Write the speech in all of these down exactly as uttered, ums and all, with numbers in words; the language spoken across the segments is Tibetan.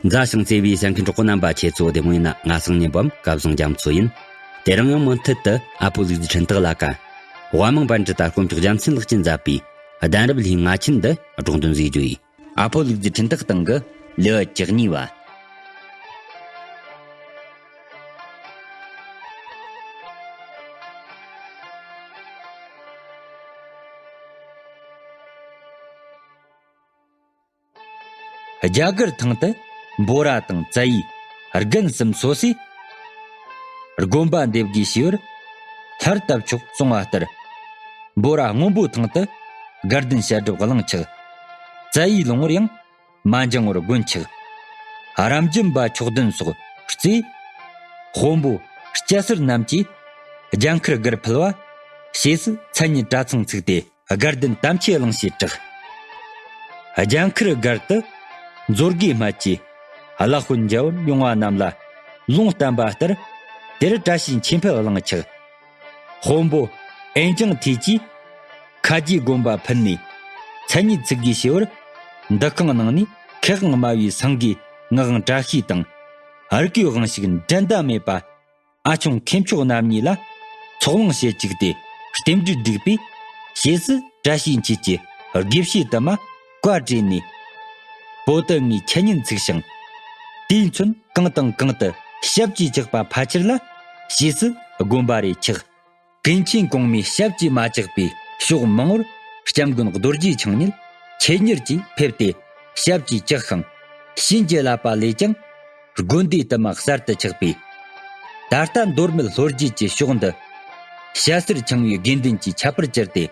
མཛའ་ཞིང་བརྩེ་བའི་གསན་མཁན་གྲོགས་པོ་རྣམ་པ་ཁྱེད་ཚོ་བདེ་མོ་ཡིན་ན། ང་སང་ཉིན་བམ་སྐལ་བཟང་རྒྱ་མཚོ་ཡིན། དེ་རིང་ཡང་མུ་མཐུད་དུ་ཨ་ཕོ་ལུག་རྫི་འཕྲིན་སྟེགས་ལ་ཀ། དབའ་མང་པཎ་གྲུ་དང་དཀོན་མཆོག་རྒྱལ་མཚན་ལགས་ཀྱིས་མཛད་པའི་གདན་རབས་ལྷའི་ང་ཆེན་འདི་སྒྲོག་འདོན་བཟོས་རྒྱུ་ཡིན། ཨ་ཕོ་ལུག་རྫི་འཕྲིན་སྟེགས་སྟེང་གི་ལེའུ་བཅུ་གཉིས་པ། རྒྱ་གར་ཐང་དུ་འབོ་ར་དང་བཙལ་ཡི་རྒན་གསུམ་སོ་སོས་དགོན་པ་འདེབས་དགོས་ཞེས་པར་ལྷར་བཏབ་ཆོག་གསུངས་པ་ལྟར། འབོ་ར་སྔོན་པོ་ཐང་དུ་དགའ་ལྡན་བཤད་སྒྲུབ་གླིང་ཆགས། བཙལ་ཡི་ལུང་བར་ཡང་མ་འགྱངས་པར་དགོན་ཆགས། རབ་འབྱམས་པ་མཆོག་ལྡན་སོགས་བརྩིས། དཔོན་པོ་སྐྱ་སེར་རྣམས་ཀྱིས་རྒྱ་མཁར་སྒར་ཕུལ་བ། ཞེས་སུ་མཚན་ཉིད་གྲྭ་ཚང་ཚུགས་ཏེ། དགའ་ལྡན་དམ་ཆོས་གླིང་ཞེས་གྲགས། རྒྱ་མཁར་སྒར་དུ་མཛོད་དགེ་སྨད་ཀྱི་བླ་དཔོན་མཇལ་བར་ཡོང་བ་རྣམས་ལ་ལུང་བསྟན་པ་ལྟར། དེར་བཀྲ་ཤིས་འཁྱིལ་འཕེལ་གླིང་ཆགས། དཔོན་པོ་ཨེན་ཅང་ཐེ་ཀྱིས་ཁ་རྗེ་དགོན་པ་ཕུལ་ནས་མཚན་ཉིད་ཚུགས་དགོས་ཞེས་པར། འདུ་ཁང་ནང་ནས་མཁས་དབང་སྨྲ་བའི་སེང་གེའི་ངག་དབང་བཀྲ་ཤིས་དང་། རིགས་ཀྱི་དབང་ཕྱུག་འགྲན་ཟླ་མེད་པ། ཨ་ཆུང་མཁས་མཆོག་རྣམ་གཉིས་ལ་ཚོགས་ལངས་བྱེད་བཅུག་སྟེ། རྟེན་འབྲེལ་བསྒྲིགས་པས། ཞེས་སུ་བཀྲ་ཤིས་འཁྱིལ་གྱི་དགེ་བཤེས་དུ་མ་བཀའ་བྲིས་ནས། པོ་ཏི་ངའི་འཆད་ཉན་ཚུགས་ཤིང་། དུས་མཚོན་གང་དང་གང་དུ་ཞབས་ཀྱིས་བཅགས་པ་ཕལ་ཆེར་ལ། ཞེས་སུ་དགོན་པ་རེ་ཆགས། ཀུན་མཁྱེན་གོང་མའི་ཞབས་ཀྱིས་མ་བཅགས་པའི་ཕྱོགས་མང་པོར་སྐྱབས་མགོན་རྡོ་རྗེ་འཆང་ཉིད་ཆེད་གཉེར་གྱིས་ཕེབས་ཏེ་ཞབས་ཀྱིས་བཅགས་ཤིང་། བྱིན་གྱིས་བརླབས་པ་ལས་ཀྱང་། དགོན་སྡེ་དུ་མ་གསར་དུ་ཆགས་པས། ད་ལྟ་མདོ་སྨད་ལྷོ་རྒྱུད་ཀྱི་ཕྱོགས་འདི་ཞྭ་སེར་འཆང་བའི་དགེ་འདུན་གྱི་ཁྱད་པར་གྱུར་ཏེ།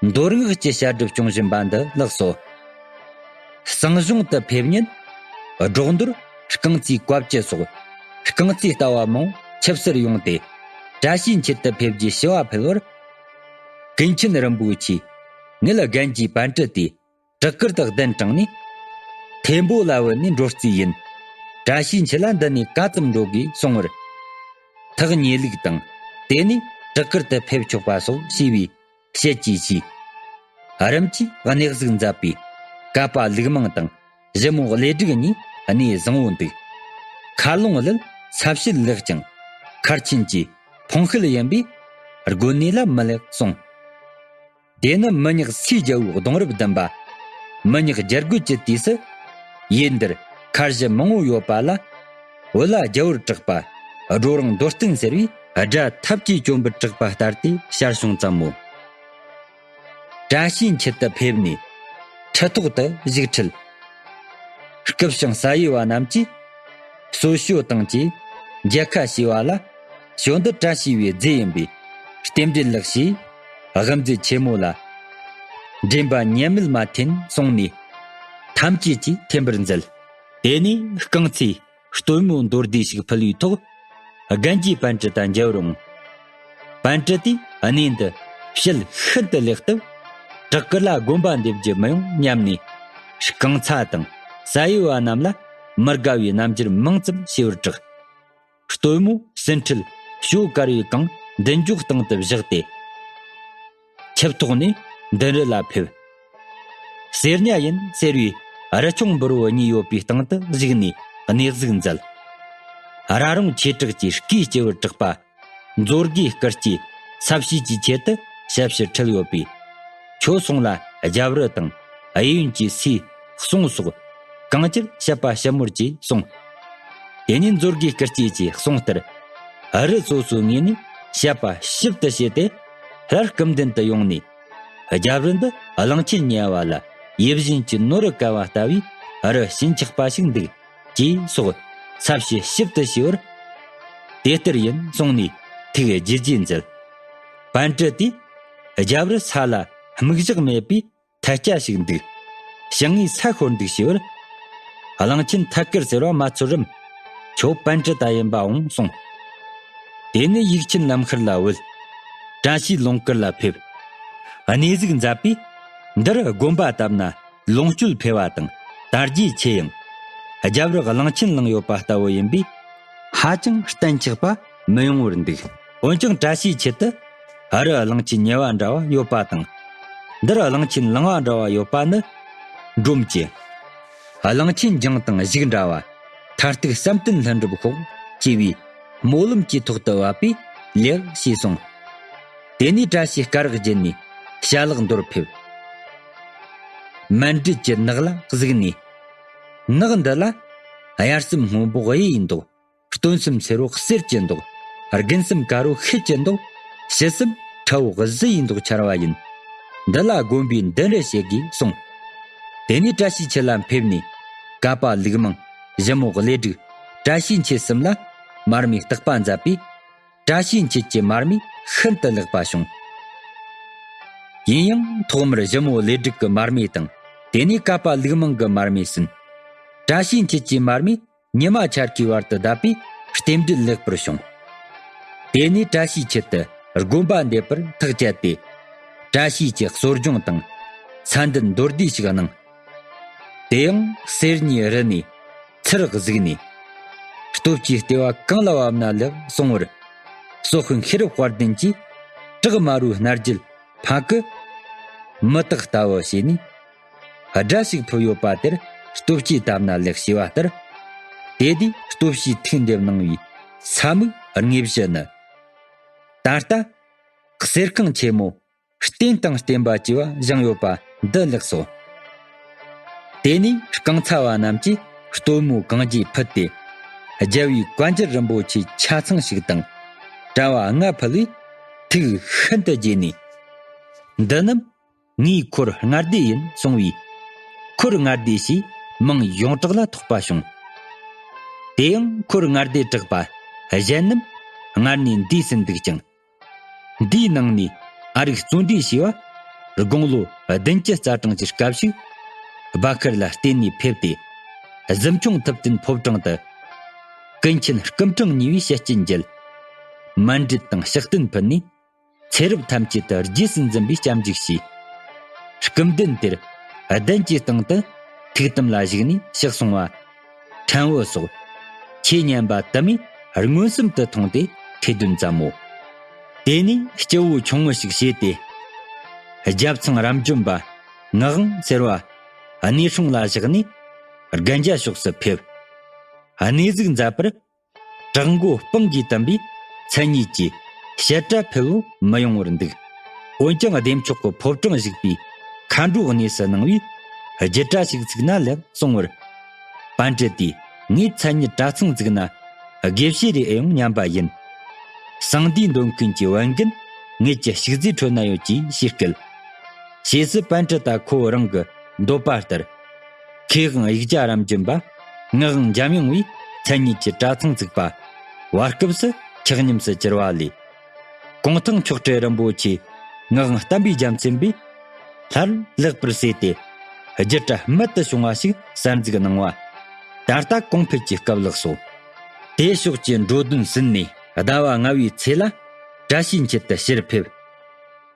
མདོ་སྔགས་ཀྱི་བཤད་སྒྲུབ་སྐྱོང་བཞིན་པ་འདི་ལགས་སོ། གསང་གཞུང་དུ་ཕེབས་ཉིན་སྒྲོག་མདོར་རྐང་ཚའི་བཀའ་བཅུ་སོགས་རྐང་ཚའི་ལྟ་བ་མང་ཆིབས་བསུར་ཡོང་སྟེ། བཀྲ་ཤིས་འཁྱིལ་དུ་ཕེབས་རྒྱུའི་ཞུ་བ་ཕུལ་བར། ཀུན་མཁྱེན་རིན་པོ་ཆེས་ངེད་རྒན་གྱི་པཎ་གྲུབ་དེ། བྲག་དཀར་དུ་གདན་དྲངས་ནས། ཐེམ་པོ་ལ་བུད་ནས་འགྲོ་རྩིས་ཡིན། བཀྲ་ཤིས་འཁྱིལ་ལ་འདི་ནས་ག་ཙམ་འགྲོ་དགོས་གསུང་བར། ཐག་ཉེ་ལུགས་དང་དེ་ནས་བྲག་དཀར་དུ་ཕེབས་ཆོག་པ་སོགས་ཞུས་པས་ཞལ་གྱིས་བཞེས། རིམ་གྱིས་གནས་གཟིགས་མཛད་པས་བསྐལ་པ་ལུག་མང་དང་གཞི་མོ་གླེ་སྒྲིག་གཉིས་གནས་བཟང་བོ་འདུག། མཁར་ལུང་གླུད་ས་བཤད་ལེགས་ཀྱང་མཁར་ཆེན་གྱི་འཕོང་ཤུལ་ཡིན་པས་དགོན་གནས་ལ་མི་ལེགས་གསུངས། དེ་ནི་མི་ཉག་སའི་རྒྱལ་པོའི་གདུང་རབས་བདུན་པ། མི་ཉག་རྒྱལ་རྒོད་ཀྱི་དུས་སུ། ཡུལ་འདིར་མཁར་གཞི་མང་བོ་ཡོད་པ་ལ། བོད་ལ་རྒྱལ་པོར་གྲགས་པ་སྒྲོ་རིང་མདོ་བསྟན་ཟེར་བའི་དགྲ་ཐབས་ཀྱིས་བཅོམ་པར་གྲགས་པ་ལྟར་དེ་ཞལ་བྱུང་ཙམ་མོ། བཀྲ་ཤིས་འཁྱིལ་དུ་ཕེབས་ནས་ཁྲི་ཐོག་ཏུ་བཞུགས་ཁྲིད། སྐུ་ཞང་ས་ཡི་བ་རྣམས་ཀྱིས་གསོལ་ཞུ་བཏང་རྗེས་མཇལ་ཁ་ཞུས་པ་ལ། ཞོ་འདི་བཀྲ་ཤིས་པའི་རྫས་ཡིན་པས་རྟེན་འབྲེལ་ལགས་ཞེས་དབུ་མཛད་ཆེན་མོ་ལ་འདྲེན་པ་ཉེས་མེད་མ་འཐེན་གསུངས་ནས་ཐམས་ཅད་ཀྱིས་འཐེན་པར་མཛད། དེ་ནས་རྐང་ཚའི་སྟོན་མོ་མདོར་བསྡུས་ཤིག་ཕུལ་བའི་ཐོག་རྒན་གྱིས་པཎ་གྲུབ་དང་མཇལ་བར་འོང་། པཎ་གྲུབ་དེས་གནས་འདི་ཞལ་ཤིན་ཏུ་ལེགས་སྟབས། བྲག་དཀར་ལ་དགོན་པ་འདེབས་རྒྱུ་མི་ཡོང་སྙམ་ནས། རྐང་ཚ་དང་ས་ཡི་བ་རྣམས་ལ་མི་དགའ་བའི་རྣམ་འགྱུར་མང་ཙམ་བྱེད་པར་གྲགས། སྟོན་མོ་ཟིན་བྲིས་ཞོ་དཀར་བའི་གང་མདུན་ཅོག་སྟེང་དུ་བཞག་སྟེ། ཆིབས་ཐོག་ནས་མདུན་རི་ལ་ཕེབས། གསེར་ཉ་ཡིན་ཟེར་བའི་རི་ཆུང་འབུར་བོ་གཉིས་ཡོད་པའི་སྟེང་དུ་བཞུགས་ནས་གནས་གཟིགས་མཛད། ར་རུང་ཆོས་གྲགས་ཀྱི་སྐུའི་སྤྱི་བོར་གྲགས་པ། མཛོད་དགེ་སྐུ་སྐྱེས་ས་བྱིའུ་ཀྱི་ཆེད་དུ་ཞབས་ཕྱི་ཁྲིད་ཡོད་པས། ཁྱོད་སོང་ལ་རྒྱབ་རི་དང་གཡས་གཡོན་གྱི་སའི་གསུང་སོགས་གང་ཅིར་བཤད་པ་ཞིབ་མོར་གྱིས་གསུངས། དེ་ནས་མཛོད་དགེ་སྐུ་སྐྱེས་ཀྱི་གསུང་ལྟར། རི་སོ་སོའི་ངོས་ནས་བཤད་པ་ཞིབ་ཏུ་བྱས་ཏེ། སླར་སྐུ་མདུན་དུ་ཡོང་ནས། རྒྱབ་རི་འདི་གླང་ཆེན་ཉལ་བ་ལ་ཡིད་བཞིན་གྱི་ནོར་བུ་བཀལ་བ་ལྟ་བུའི་རི་ཞེན་ཆགས་པ་ཞིག་འདུག། ཅེས་སོགས་ཚབ་བྱེད་ཞིབ་ཏུ་ཞུས་པར། དེ་ལྟར་ཡིན་གསུངས་ནས་ཐུགས་དགྱེས་དགྱེས་མཛད། པཎ་གྲུབ་དེས་རྒྱབ་རི་ས་ལ་རྨིག་ཞག་མེད་པའི་ཐལ་སྐྱ་ཞིག་འདུག། བྱང་ངོས་ས་ཤོར་འདུག་ཞུས་པར། གླང་ཆེན་ཐད་ཀར་ཟེར་བ་མ་ཚོར་རམ། ཁྱོད་པཎ་གྲུབ་ད་ཡིན་པ་འོང་གསུངས། དེ་ནས་ཡུག་ཆེན་ལམ་ཤར་ལ་བུད། བཀྲ་ཤིས་ལུང་དཀར་ལ་ཕེབས། གནས་གཟིགས་མཛད་པས། འདིར་དགོན་པ་བཏབ་ན་ལོངས་སྤྱོད་འཕེལ་བ་དང་དར་རྒྱས་ཆེ་ཡང་། རྒྱབ་རི་གླང་ཆེན་ལངས་ཡོད་པ་ལྟ་བུ་ཡིན་པས། ཧ་ཅང་གཏན་ཆགས་པ་མི་ཡོང་བར་འདུག། འོན་ཀྱང་བཀྲ་ཤིས་ཆེད་དུ་རི་གླང་ཆེན་ཉལ་བ་འདྲ་བ་ཡོད་པ་དང་། འདིར་གླང་ཆེན་ལངས་པ་འདྲ་བ་ཡོད་པ་ནི་འབྲོམ་གྱི་ གླང་ཆེན་འཇང་དང་བཞུགས་འདྲ་བ། མཐར་ཐུག་བསམ་གཏན་ལྷུན་གྲུབ་ཤོག་ཅེས་པའི་སྨོན་ལམ་གྱི་ཐོག་ཏུ་བབས་པས་ལེགས་ཞེས་གསུངས། དེ་ནས་བཀྲ་ཤིས་སྐ་རགས་བརྒྱུད་ནས་བྱ་ལག་མདོར་ཕེབས། མཎྜལ་གྱི་ནགས་ལ་གཟིགས་ནས། ནགས་འདི་ལ་དབྱར་གསུམ་སྔོན་པོ་གཡས་ཡིན་མདོག་སྟོན་གསུམ་སེར་པོ་གསེར་གྱི་མདོག་དགུན་གསུམ་དཀར་པོ་ཤེལ་གྱི་མདོག་དཔྱིད་གསུམ་ཁྲ་བོ་གཟི་ཡི་མདོག་འཆར་བ་ཡིན། འདི་ལ་དགོན་པའི་མདུན་རུ་བྱེད་དགོས་གསུངས། དེ་ནས་བཀྲ་ཤིས་འཁྱིལ་ལ་ཕེབས་ནས་ཀ་པ་ལུག་མང་ཞི་མོ་ཀླེ་སྒྲིག་བཀྲ་ཤིས་འཁྱིལ་གསུམ་ལ་མར་མེའི་རྟག་པ་མཛད་པས། བཀྲ་ཤིས་འཁྱིལ་གྱི་མར་མེ་ཤིན་ཏུ་ལེགས་པ་བྱུང་། ཡིན་ཡང་ཐོག་མར་ཞི་མོ་ཀླེ་སྒྲིག་གི་མར་མེ་དང་དེ་ནས་ཀ་པ་ལུག་མང་གི་མར་མེ་ཟིན། བཀྲ་ཤིས་འཁྱིལ་གྱི་མར་མེ་ཉི་མ་འཆར་ཀའི་བར་དུ་བརྡབས་པས་རྟེན་འབྲེལ་ལེགས་པར་བྱུང་། དེ་ནས་བཀྲ་ཤིས་འཁྱིལ་དུ་དགོན་པ་འདེབས་པར་ཐག་བཅད་དེ། བཀྲ་ཤིས་ཀྱི་གསོ་སྦྱོང་དང་ཚན་འདུན་མདོར་བསྡུས་ཤིག་གནང་། དེ་ཡང་གསེར་ཉའི་རི་ནས་ཚུར་གཟིགས་ནས། སྟོབས་ཀྱི་ལྟེ་བ་གང་ལ་བབས་ན་ལེགས་གསུང་བར། སོག་ཤིང་ཤེས་རབ་དཔལ་ལྡན་གྱིས་བྲག་དམར་པོའི་རྣལ་འབྱེད་ཕ་གི་མུ་ཏིག་ལྟ་བུ་བྱས་ནས། སྒྲ་ཞིག་ཕུབ་ཡོད་པ་དེར་སྟོབས་ཀྱིས་བཏབ་ན་ལེགས་ཞེས་པ་ལྟར། དེ་དུས་སྟོབས་ཀྱིས་ཐུགས་འདེབས་གནང་བའི་ས་མིག་དངོས་གཞི་ནི། ད་ལྟ་གསེར་ཁང་ཆེན་མོ་རྟེན་དང་བརྟེན་པ་བཅས་པ་བཞེངས་ཡོད་པ་འདི་ལེགས་སོ། དེ་ནས་རྐང་ཚ་བ་རྣམས་ཀྱིས་སྟོན་མོ་གང་བརྗིད་ཕུལ་ཏེ། རྒྱལ་བའི་བཀའ་འགྱུར་རིན་པོ་ཆེ་ཆ་ཚང་ཞིག་དང་། དྲ་བ་ལྔ་ཕུལ་བས་ཐུགས་ཤིན་ཏུ་དགྱེས་ནས། འདི་རྣམས་ངའི་འཁོར་ལྔ་སྡེ་ཡིན་གསུང་བས། འཁོར་ལྔ་སྡེ་ཞེས་མིང་ཡོངས་གྲགས་ལ་ཐོགས་པ་བྱུང་། དེ་ཡང་འཁོར་ལྔ་སྡེ་གྲགས་པ་གཞན་རྣམས་སྔར་ནས་འདས་ཟིན་འདུག་ཀྱང་། འདིའི་ནང་ནས་ཨ་རིག་བརྩོན་འགྲུས་ཞེས་པ་དགུང་ལོ་བདུན་ཅུ་རྩ་གྲངས་ཀྱི་སྐབས་ཤིག་སྦ་ཁར་ལ་བརྟེན་ནས་ཕེབས་ཏེ། གཟིམ་ཆུང་ཐུབ་བསྟན་ཕོ་བྲང་དུ་ཀུན་མཁྱེན་སྐུ་ཕྲེང་གཉིས་པའི་ཞལ་སྐྱིན་འགྱེད། མཎྜལ་དང་ཕྱག་རྟེན་ཕུལ་ནས། ཚེ་རབས་ཐམས་ཅད་དུ་རྗེས་སུ་འཛིན་པའི་སྐྱབས་འཇུག་བྱས། སྐུ་མདུན་དེར་གདན་གྱི་སྟེང་དུ་ཐུགས་དམ་ལ་བཞུགས་ནས་ཕྱག་གསུང་བ། ཕྲན་བུ་སོགས་ཆོས་ཉན་པ་དུ་མས་མངོན་སུམ་དུ་མཐོང་སྟེ་ཐོས་དོན་བརྩམ་མོ། དེ་ནས་སྤྱི་བོ་ཆུང་ངུ་ཞིག་བྱས་ཏེ། རྒྱབ་ཚང་རབ་འབྱམས་པ་ངག་དབང་ཟེར་བ་གནས་སྲུང་ལ་བཞག་ནས་རྒན་རྒྱ་ཕྱོགས་སུ་ཕེབས། གནས་གཟིགས་མཛད་པར། བྲག་མགོ་སྤང་གིས་བཏུམས་པའི་མཚན་ཉིད་ཀྱི་བཤད་གྲྭ་ཕལ་པོ་མི་ཡོང་བར་འདུག་འོན་ཀྱང་བདེ་མཆོག་གི་ཕོ་བྲང་བཞུགས་པའི་མཁའ་འགྲོའི་གནས་སུ་གནང་བས་རྒྱུད་གྲྭ་ཞིག་བཙུགས་ན་ལེགས་གསུང་བར། པཎ་གྲུབ་དེས་ངའི་མཚན་ཉིད་གྲྭ་ཚང་བཙུགས་ན་དགེ་བཤེས་རེ་ཨེ་ཡོང་སྙམ་པ་ཡིན། གསང་འདུས་འདོན་མཁན་གྱི་བན་རྒན་ངེད་ཀྱི་ཕྱུགས་རྫིའི་ཁྲོད་ན་ཡོད་ཅེས་ཞེས་སྐུལ། ཞེས་སུ་པཎ་གྲུབ་ད་ཁོ་རང་གི་འདོད་པ་ལྟར། མཁས་དབང་ཡིག་བརྒྱ་རབ་འབྱམས་པ་ངག་དབང་འཇམ་དབྱངས་པའི་མཚན་ཉིད་ཀྱི་གྲྭ་ཚང་བཙུགས་པ་བར་སྐབས་སུ་ཆགས་ཉམས་སུ་གྱུར་པ་ལས། གུང་ཐང་མཆོག་སྤྲུལ་རིན་པོ་ཆེ་ངག་དབང་བསྟན་པའི་རྒྱལ་མཚན་པས་སླར་ལེགས་པར་གསོས་ཏེ་རྒྱུད་གྲྭ་རྨད་དུ་བྱུང་བ་ཞིག་གསར་འཛུགས་གནང་བ། ད་ལྟ་གོང་འཕེལ་གྱི་སྐབས་ལགས་སོ། དེ་ཕྱོགས་ཀྱི་འགྲོ་དོན་ཟིན་ནས་ཟླ་བ་ལྔ་བའི་ཚེ་ལ་བཀྲ་ཤིས་འཁྱིལ་དུ་ཕྱིར་ཕེབས།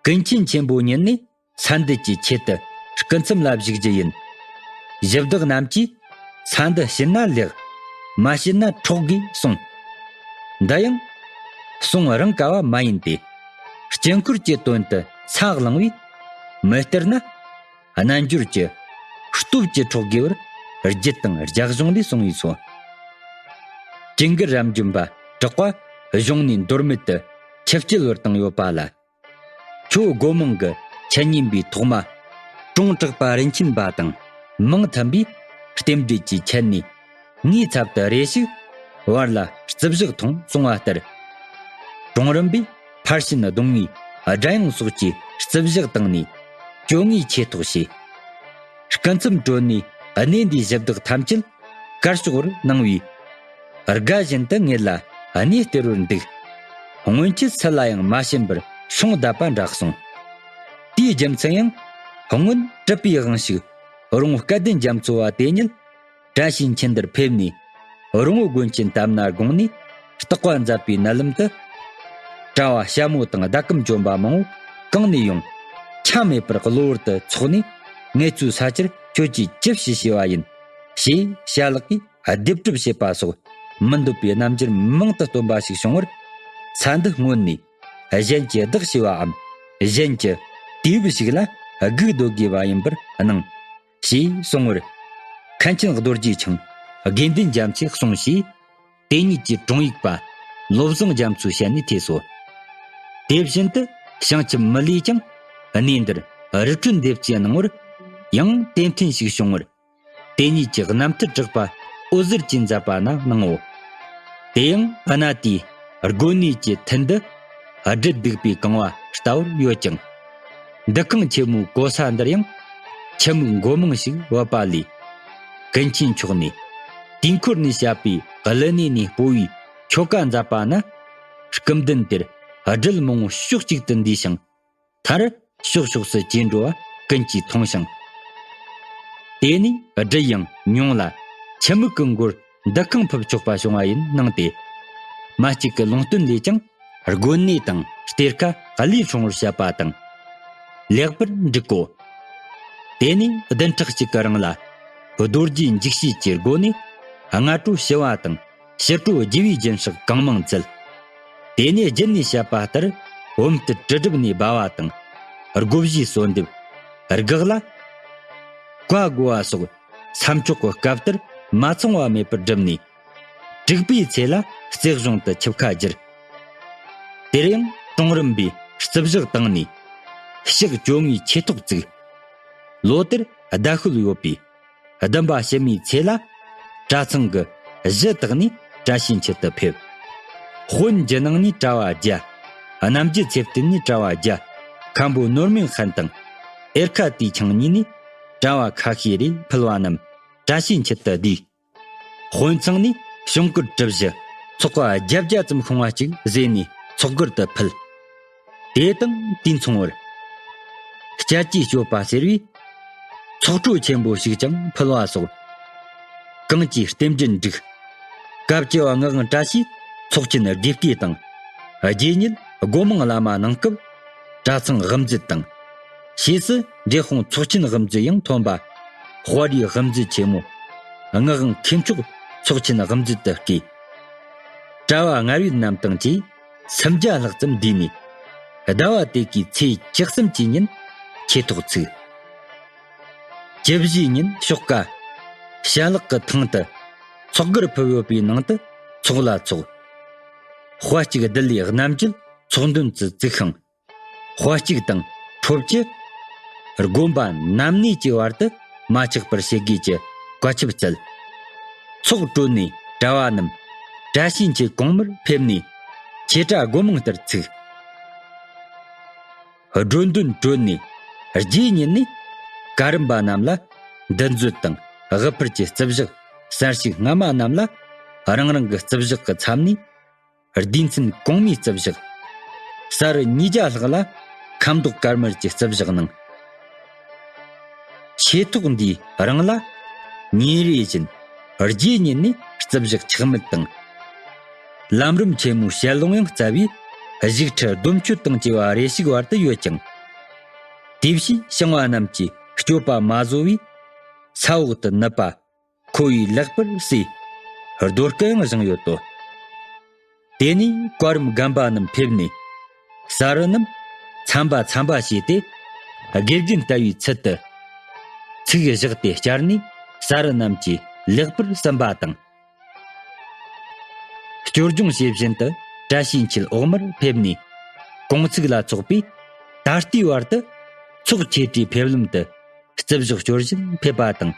ཀུན་མཁྱེན་ཆེན་པོ་ཉིད་ནས། ས་འདི་ཀྱི་ཆེད་དུ་སྐུ་མཚམས་ལ་བཞུགས་རྒྱུ་ཡིན། གཞི་བདག་རྣམས་ཀྱིས་ས་འདི་བྱིན་ན་ལེགས། མ་བྱིན་ན་འཕྲོག་དགོས་གསུངས། འདི་ཡང་གསུང་རང་ག་བ་མ་ཡིན་ཏེ། དཀྱིལ་འཁོར་གྱི་དོན་དུ་ས་བླངས་པས། མི་སྟེར་ན་རྣལ་འབྱོར་གྱི་སྟོབས་ཀྱིས་འཕྲོག་དགོས་པར་རྒྱུད་དང་རྒྱ་གཞུང་ལས་གསུངས་པས་སོ། ཀུན་དགའ་རབ་འབྱམས་པ་གྲགས་པ་གཞུང་ནས་མདོར་མེད་དུ་ཆིབས་བསྐྱོད་པར་བཏང་ཡོད་པ་ལ། ཁྱོད་སྒོ་མང་གི་ཆུ་ཉིན་པའི་ཐོག་མ་ཀྲུང་དྲག་པ་རིན་ཆེན་པ་དང་མིང་མཐུན་པའི་རྟེན་འབྲེལ་གྱི་ཆེད་ནས་ངའི་ཚབ་ཏུ་རེ་ཞིག་བར་ལ་རྩིབ་ཞག་ཐོངས་གསུང་བ་ལྟར། ཀྲུང་རིན་པས་ཕར་ཕྱིན་གདོང་ངའི་སྒྲ་དབྱངས་སོགས་ཀྱི་རྩིབ་ཞག་བཏང་ནས་སྐྱོ་ངའི་ཆེ་ཐོག་བྱས། སྐུ་མཚམས་གྲོལ་ནས་གནས་འདིའི་གཞི་བདག་ཐམས་ཅད་དཀར་ཕྱོགས་པར་གནང་བས། དགའ་བཞིན་དུ་ངེད་ལ་གནས་སྟེར་བར་འདུག་སྔོན་ཆད་སུ་ལ་ཡང་མ་བྱིན་པར་སྲུང་བསྡད་པ་འདྲ་གསུངས། དེའི་རྒྱུ་མཚན་ཡང་སྔོན་གྲུབ་པའི་དབང་ཕྱུག་རོང་བོ་སྐལ་ལྡན་རྒྱ་མཚོ་བ་དེ་ཉིད་བཀྲ་ཤིས་འཁྱིལ་འདིར་ཕེབས་ནས་རོང་བོ་དགོན་ཆེན་དམ་ན་དགོངས་ནས་བརྟག་པ་མཛད་པའི་མནལ་ལམ་དུ། གྲྭ་བ་ཞྭ་མོ་དང་ཟླ་གམ་བཅོམ་པ་མང་བོ་གང་ནས་ཡོང་། ཆ་མེད་པར་གློ་བུར་དུ་ཚོགས་ནས་ངེད་ཚོའི་ས་ཆར་ཁྱོད་ཀྱིས་ཅི་ཞིག་བྱས་པ་ཡིན། ཞེས་ཞྭ་ལགས་ཀྱིས་སྡེབ་གྲུབ་བྱེད་པ་སོགས་མི་འདོད་པའི་རྣམ་འགྱུར་མང་དུ་སྟོན་པ་ཞིག་བྱུང་བར། ས་འདི་སྔོན་ནས་གཞན་གྱིས་བདག་བྱས་པའམ་གཞན་གྱི་དུས་བབ་ཞིག་ལ་སྒུག་སྡོད་དགོས་པ་ཡིན་པར་སྣང་། ཞེས་གསུང་བར། མཁན་ཆེན་རྡོ་རྗེ་འཆང་དགེ་འདུན་རྒྱ་མཚོས་གསུངས་ཞེས། དེ་ཉིད་ཀྱི་དྲུང་ཡིག་པ་བློ་བཟང་རྒྱ་མཚོའི་ཞལ་ནས་ཐོས་སོ། དེ་བཞིན་དུ་བྱང་ཆུབ་མི་ལས་ཀྱང་གནས་འདིར་རི་ཁྲོད་འདེབས་ཀྱི་གནང་བར་ཡང་དེ་མཐུན་ཞིག་བྱུང་བར། དེ་ཉིད་ཀྱི་རྣམ་ཐར་གྲགས་པ་འོད་ཟེར་གྱིས་མཛད་པ་ན་སྣང་ངོ་། དེ་ཡང་གནའ་དུས་དགོན་གནས་ཀྱི་ཐད་དུ་སྦྲུལ་གདུག་པས་གང་བ་ལྟ་བུར་ཡོད་ཅིང་། འདུ་ཁང་ཆེན་མོའི་གོ་ས་འདིར་ཡང་ཁྱི་མིག་མགོ་མང་ཞིག་བབས་པ་ལས། ཀུན་མཁྱེན་མཆོག་ནས་དུས་འཁོར་ནས་བཤད་པའི་ཀླུ་གནས་ནས་སྤོ་བའི་ཆོ་ག་མཛད་པ་ན། སྐུ་མདུན་དེར་སྦྲུལ་མང་པོ་ཕྱོགས་གཅིག་ཏུ་འདུས་ཤིང་། མཐར་ཕྱོགས་ཕྱོགས་སུ་སྐྱེ་འགྲོ་བ་ཀུན་གྱིས་མཐོང་ཞིང་། དེ་ནས་སྦྲུལ་ཡང་མྱོང་ལ་ཁྱི་མིག་གི་མགོར་འདུ་ཁང་ཕུབ་ཆོག་པ་བྱུང་བ་ཡིན་སྣང་སྟེ། མ་གཅིག་གི་ལུང་བསྟན་ལས་ཀྱང་དགོན་གནས་དང་གཏེར་ཁ་བློས་བྱུང་བར་བཤད་པ་དང་། ལེགས་པར་འགྲིག་གོ། དེ་ནས་བདུན་ཕྲག་གཅིག་གི་རིང་ལ་རྡོ་རྗེ་འཇིགས་བྱེད་ཀྱི་སྒོ་ནས་སྔ་དྲོ་ཞི་བ་དང་། ཕྱི་དྲོ་རྒྱས་པའི་སྦྱིན་སྲེག་གང་མང་མཛད། དེ་ནས་རྒྱུད་ནས་བཤད་པ་ལྟར་བུམ་ཐུར་དྲིལ་སྒྲུབ་ནས་སྦ་བ་དང་། སྒོ་བཞིའི་གསོལ་འདེབས། སྒེག་ལ་བཀའ་བསྒོ་བ་སོགས་མཚམས་འཇོག་གི་སྐབས་ལྟར་མ་ཚང་བ་མེད་པར་བསྒྲུབས་ནས། དྲུག་པའི་ཚེ་ལ་རྩེ་གཞུང་དུ་ཆིབས་ཁ་བསྒྱུར། དེར་ཡང་གྲོང་རིམ་པས་རྩིབས་ཞག་བཏང་ནས་ཕྱག་བཅོ་ལྔའི་ཆོས་ཐོག་བཙུགས། ལོ་དེར་ཟླ་ཤུལ་ཡོད་པས། བདུན་པ་ཕྱི་མའི་ཚེ་ལ་གྲྭ་ཚང་གི་གཞི་དག་ནས་བཀྲ་ཤིས་འཁྱིལ་དུ་ཕེབས། དཔོན་རྒྱུ་ནང་ནས་གྲྭ་བ་བརྒྱ། གནམ་རྒྱུད་ཚེ་བརྟན་ནས་གྲྭ་བ་བརྒྱ། མཁན་པོ་ནོར་སྨིན་ཧན་དང་། ཨེར་ཁ་ཏི་ཆང་གཉིས་ནས་གྲྭ་བ་ཁ་ཤས་རེ་ཕུལ་བ་རྣམས་བཀྲ་ཤིས་འཁྱིལ་དུ་བསྡུས། དཔོན་ཚང་ནས་བྱུང་སྐོར་གྲུ་བཞི་ཚོགས་བརྒྱད་བརྒྱ་ཙམ་ཤོང་བ་ཅིག་བཟོས་ནས་ཚོགས་སྒེར་དུ་ཕུལ། དེ་དང་དུས་མཚུངས་པར། སྐྱ་ཀྱི་སྤྱོད་པ་ཟེར་བའི་ཚོགས་གྲོས་ཆེན་པོ་ཞིག་ཀྱང་ཕུལ་བ་སོགས། གང་གིས་རྟེན་འབྲེལ་འགྲིག། སྐབས་བཅུ་བ་ངག་དབང་བཀྲ་ཤིས་ཚོགས་ཆེན་དགེ་བསྐོས་དང་། རྗེ་ཉིད་སྒོ་མང་བླ་མ་གནང་སྐབས་གྲྭ་ཚང་དབུ་མཛད་དང་། ཕྱིས་སུ་འབྲས་སྤུངས་ཚོགས་ཆེན་དབུ་མཛད་ཡང་ཐོན་པ། དཔའ་རིས་དབུ་མཛད་ཆེན་མོ། ངག་དབང་མཁས་མཆོག་ཚོགས་ཆེན་དབུ་མཛད་དུ་བསྐོས། གྲྭ་བ་ངར་བའི་རྣམ་ཐར་གྱིས་སུམ་བརྒྱ་ལྷག་ཙམ་བསྡུས་ནས། ཟླ་བ་དེ་གའི་ཚེས་བཅུ་གསུམ་གྱི་ཉིན་ཆོས་ཐོག་ཚུགས། བཅུ་བཞིའི་ཉིན་ཞོགས་ཀ་ཞལ་ལག་གི་ཐང་དུ་ཚོགས་སྒར་ཕུབ་ཡོད་པའི་ནང་དུ་ཚོགས་ལ་ཚོགས། དཔའ་གཅིག་བསྡུ་ལས་རྣམ་རྒྱལ་ཚོགས་མདུན་དུ་བཙུགས་ཤིང་། དཔའ་གཅིག་དང་ཁྲོ་བཅུ། དགོན་པ་ནམ་གནས་ཀྱི་བར་དུ་མ་ཆག་པར་བྱེད་དགོས་ཀྱི་བཀའ་ཁྱབ་སྩལ། ཚོགས་གྲོལ་ནས་གྲྭ་བ་རྣམས་བཀྲ་ཤིས་འཁྱིལ་གོང་མར་ཕེབས་ནས་ཆོས་གྲྭ་སྒོ་མང་ལྟར་ཚུགས། སྒྲོལ་འདོན་གྲོལ་ནས་རྗེས་ཉིན་ནས་བཀའ་རམས་པ་རྣམས་ལ་འདུ་འཛོམས་དང་དབུ་ཕར་གྱི་རྩིབས་ཞག་གསར་ཞུགས་སྔ་མ་རྣམས་ལ་རང་རང་གི་རྩིབས་ཞག་གི་མཚམས་ནས་སྡེ་ཚན་གོང་མའི་རྩིབས་ཞག་ས་རུ་ཉིས་བརྒྱ་ལྷག་ལ་ཁ་མདོག་དཀར་དམར་གྱི་རྩིབས་ཞག་གནང་། ཆོས་ཐོག་འདིའི་རིང་ལ་ཉིན་རེ་བཞིན་རྗེས་ཉིན་ནས་རྩིབས་ཞག་ཆག་མེད་དང་། ལམ་རིམ་ཆེན་མོའི་ཞལ་ལུང་ཡང་རྩ་བའི་བཞུགས་ཁྲི་སྡོམ་མཆོད་དང་བཅས་པ་རེ་ཞིག་བར་དུ་ཡོད་ཅིང་། དེ་བཞིན་ཞིང་བ་རྣམས་ཀྱི་སྤྱོད་པ་མ་བཟོ་བའི་ས་འོག་ཏུ་ནུབ་པ། ཁོ་བོས་ལེགས་པར་གསོས། རྡོ་སྐུ་ཡང་བཞེངས་ཡོད་དོ། དེ་ནས་བཀའ་རམས་རྒན་པ་རྣམས་ཕེབས་ནས། ས་རུ་རྣམས་ཚན་པ་ཚན་པ་བྱས་ཏེ། དགེ་རྒན་ལྟ་བུའི་ཚུལ་དུ། ཚིག་བཞག་སྟེ་བསྐྱར་ནས་ས་རུ་རྣམས་ཀྱིས་ལེགས་པར་གསན་པ་དང་། སྐྱོར་སྦྱོང་བྱེད་བཞིན་དུ་བཀྲ་ཤིས་འཁྱིལ་འོག་མར་ཕེབས་ནས། གུང་ཚིགས་ལ་སོགས་པའི་ད་ལྟའི་བར་དུ་ཚོགས་ཆོས་གྲྭའི་ཕེབས་ལམ་དུ། རྩིབས་ཞག་སྐྱོར་བཞིན་ཕེབས་པ་དང་།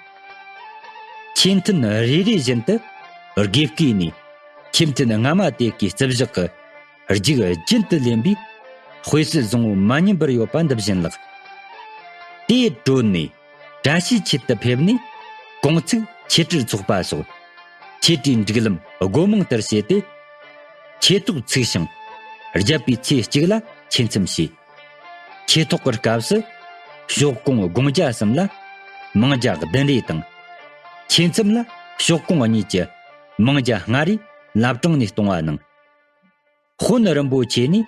ཆོས་མཐུན་རེ་རེ་བཞིན་དུ་དགེ་བསྐོས་ནས། ཆོས་མཐུན་སྔ་མ་དེ་གའི་རྩིབས་ཞག་གི་རྒྱུགས་རྒྱུན་དུ་ལེན་པའི་དཔེ་སྲོལ་བཟང་བོ་མ་ཉམས་པར་ཡོད་པ་འདི་བཞིན་ལགས། དེ་གྲོལ་ནས་བཀྲ་ཤིས་འཁྱིལ་དུ་ཕེབས་ནས། གུང་ཚིགས་ཆོས་གྲྭར་འཚོགས་པ་སོགས་ཆོས་གྲྭའི་སྒྲིག་ལམ་སྒོ་མང་ལྟར་བྱས་ཏེ། ཆོས་ཐོག་ཚུགས་ཤིང་། བརྒྱད་པའི་ཚེས་གཅིག་ལ་ཆོས་མཚམས་བྱས། ཆོས་ཐོག་གི་སྐབས་སུ་ཞོགས་གུང་དགོང་ཇ་གསུམ་ལ་མང་ཇ་བདུན་རེ་དང་། ཆོས་མཚམས་ལ་ཞོགས་གུང་གཉིས་ཀྱི་མང་ཇ་ལྔ་རེ་བླ་བྲང་ནས་གཏོང་བ་གནང་། དཔོན་རིན་པོ་ཆེ་ནས་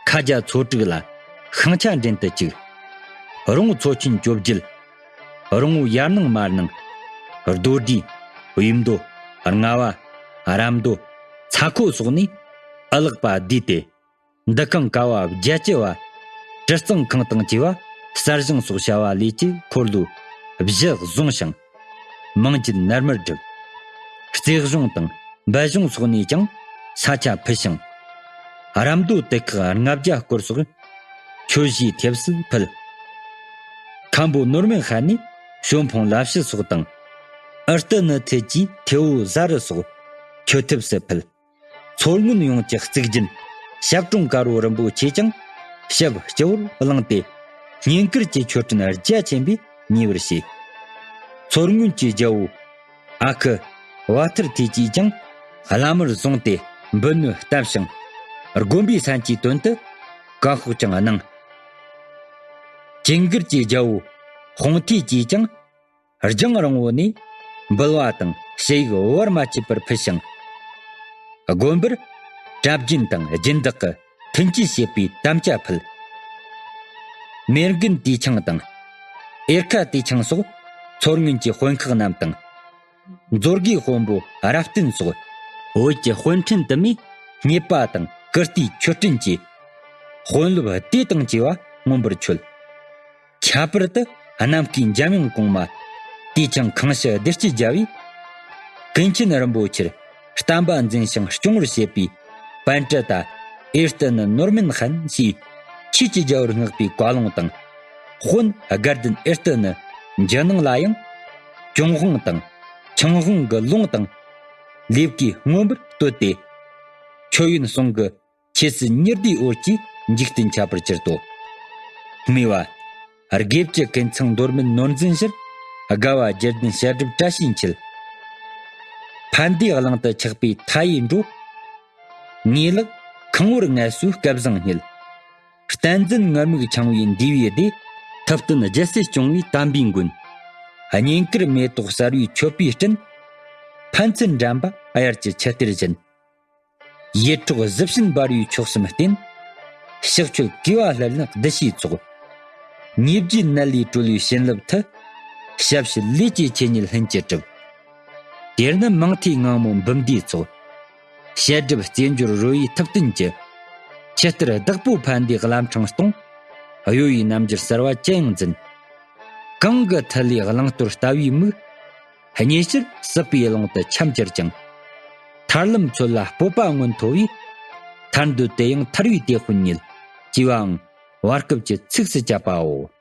ཁ་རྒྱ་ཚོ་དྲུག་ལ་ཤིང་ཆ་འདྲེན་དུ་བཅུག། རོང་ཚོ་ཆེན་བཅོ་བརྒྱད། རོང་བོ་ཡར་སྣང་མར་སྣང་། རྡོ་སྦྲུལ། དབྱིབས་མདོ། རྔ་བ། རམ་མདོ། ཚ་ཁོ་སོགས་ནས་ཨ་ལགས་པ་བསྡུས་ཏེ། འདུ་ཁང་ཀ་བ་བརྒྱད་ཅུ་བ། གྲི་གཙང་ཁང་དང་བཅས་པ་གསར་བཞེངས་སོགས་བྱ་བ་ལས་ཀྱི་འཁོར་ལོ་བཞི་བཟུང་ཞིང་། མང་བརྒྱུད་ནར་མར་བསྒྲིབས། རྩེ་གཞུང་དང་འབའ་གཞུང་སོགས་ནས་ཀྱང་ས་ཆ་ཕུད་ཤིང་། རམ་རྡོ་དུད་ཁག་ལྔ་བརྒྱ་སྐོར་སོགས་ཁྱོད་བཞིའི་ཐེབས་སུ་ཕུལ། ཁམ་བུ་ནོར་མེད་ཤ་ནས་ཞོ་འཕོང་ལ་ཕྱི་སོགས་དང་། ཨུར་ཏི་ནི་ཐེད་ཀྱི་ཐེ་བོ་ཟ་རུ་སོགས་ཁྱོད་ཐེབས་སུ་ཕུལ། མཚོ་སྔོན་ཡོངས་ཀྱི་གཙུག་རྒྱན་ཞབས་དྲུང་དཀར་བོ་རིན་པོ་ཆེ་ཀྱང་ཞབས་སྤྱི་བོར་བླངས་ཏེ། བསྙེན་བཀུར་གྱི་མཆོད་སྤྲིན་རྒྱ་ཆེན་པོས་མཉེས་པར་བྱས། མཚོ་སྔོན་གྱི་རྒྱལ་པོ་ཨ་ཁུ་བ་ཐུར་ཐེ་གིས་ཀྱང་བླ་མར་བཟུང་སྟེ་འབུལ་ནོད་བཏབ་ཤིང་། དགོན་པའི་སན་ཅིའི་དོན་དུ་བཀའ་ཤོག་ཀྱང་གནང་། ཇིང་གིར་གྱི་རྒྱལ་པོ་ཧོང་ཐེ་གིས་ཀྱང་། རྒྱང་རིང་བོ་ནས་འབུལ་བ་དང་ཞུ་ཡིག་བར་མ་ཆད་པར་ཕུལ་ཞིང་། དགོན་པར་གྲྭ་རྒྱུན་དང་སྦྱིན་བདག་གི་མཐུན་རྐྱེན་བྱེད་པའི་དམ་བཅའ་ཕུལ། མེར་དགུན་དུས་ཆུང་དང་། ཨེར་ཁ་དུས་ཆུང་སོགས་མཚོ་སྔོན་གྱི་དཔོན་ཁག་རྣམས་དང་། མཛོ་དགེ་དཔོན་པོ་རབ་བརྟན་སོགས་བོད་ཀྱི་དཔོན་ཕྲན་དུ་མས་མཉེས་པ་དང་བཀུར་སྟིའི་མཆོད་སྤྲིན་གྱིས་དཔོན་སློབ་སྡེ་དང་བཅས་པ་མངོན་པར་མཆོད། ཁྱད་པར་དུ་གནམ་སྐས་འཇམ་དབྱངས་གོང་མ་དུས་ཆུང་ཁང་ཕྱི་བདེ་སྐྱིད་རྒྱལ་པོས་ཀུན་མཁྱེན་རིན་པོ་ཆེར་བསྟན་པ་འཛིན་ཞིང་སྐྱོང་བར་བྱེད་པའི་པཎ་ཏྲ་ཏ་ཨེར་ཏི་ནི་ནོར་མིན་ཧན་ཞེས་ཆོས་ཀྱི་རྒྱལ་པོར་བསྔགས་པའི་བཀའ་ལུང་དང་། དཔོན་དགའ་ལྡན་ཨེར་ཏི་ནི་འཇུ་ནང་ལ་ཡང་ཀྱོང་ཧོང་དང་ཆང་ཧོང་གི་ལུང་དང་ལེབ་ཀྱིས་མངོན་པར་བསྟོད་དེ། མཆོད་ཡོན་གསུང་གི་ཆོས་སྲིད་གཉིས་ཟླའི་འོད་ཀྱིས་འཇིག་རྟེན་ཁྱབ་པར་གྱུར་ཏོ། སྨྲས་པ། དགེ་བཅུ་ཀུན་ཚང་མདོར་མིན་ནོར་འཛིན་ཕྱིར། དགའ་བ་རྒྱལ་ལྡན་བཤད་སྒྲུབ་བཀྲ་ཤིས་འཁྱིལ། ཕན་བདེའི་གླིང་དུ་ཆགས་པའི་མཐའ་ཡས་འགྲོ། ངེས་ལེགས་ཁང་བུར་ངལ་གསོའི་སྐལ་བཟང་རྙེད། བསྟན་འཛིན་ངུར་སྨྲིག་འཆང་བའི་འདུས་པའི་སྡེ། ཐུབ་བསྟན་རྒྱལ་སྲས་སྐྱོང་བའི་དམ་པའི་མགོན། བསྙེན་བཀུར་མེ་ཏོག་གསར་བའི་མཆོད་པའི་སྤྲིན། ཕན་ཚུན་འགྲན་པ་དབྱར་གྱི་ཆུ་གཏེར་བཞིན། ཡིད་འཕྲོག་གཟི་བྱིན་འབར་བའི་ཕྱོགས་སུ་བསྟན། ཕྱག་མཆོད་གུས་པ་ལྷུར་ལེན་གདུལ་བྱའི་ཚོགས། ཉེ་བརྒྱའི་ནད་ལས་གྲོལ་བའི་བྱིན་རླབས་མཐུ། ཞབས་ཕྱི་ལས་ཀྱི་ཆོས་ཉིད་ལྷུན་གྱིས་གྲུབ། དེར་ནི་མང་ཐོས་ངང་མོ་འབུམ་སྡེའི་ཚོགས། བཤད་སྒྲུབ་རྩེད་འཇོར་རོལ་བའི་ཐུབ་བསྟན་གྱི། ཆུ་གཏེར་བདག་པོ་ཕན་བདེའི་བླ་འཕྲང་སྟོང་། གཡོ་བའི་རྣམ་འགྱུར་གསར་བ་ཅི་ཡང་འཛིན། གང་གི་མཐུ་ལས་བླང་དོར་ལྟ་བའི་མིག། སྙེད་ཕྱིར་སྲིད་པའི་ཀློང་དུ་འཁྱམས་གྱུར་ཅིང་། ཐར་ལམ་འཚོལ་ལ་སྤོབས་པ་སྔོན་མཐོ་བས། ཐར་འདོད་དེ་ཡང་ཐར་བའི་དེད་དཔོན་ཉིད། ཅེས་པའང་བར་སྐབས་ཀྱི་ཚིགས་སུ་བཅད་པའོ།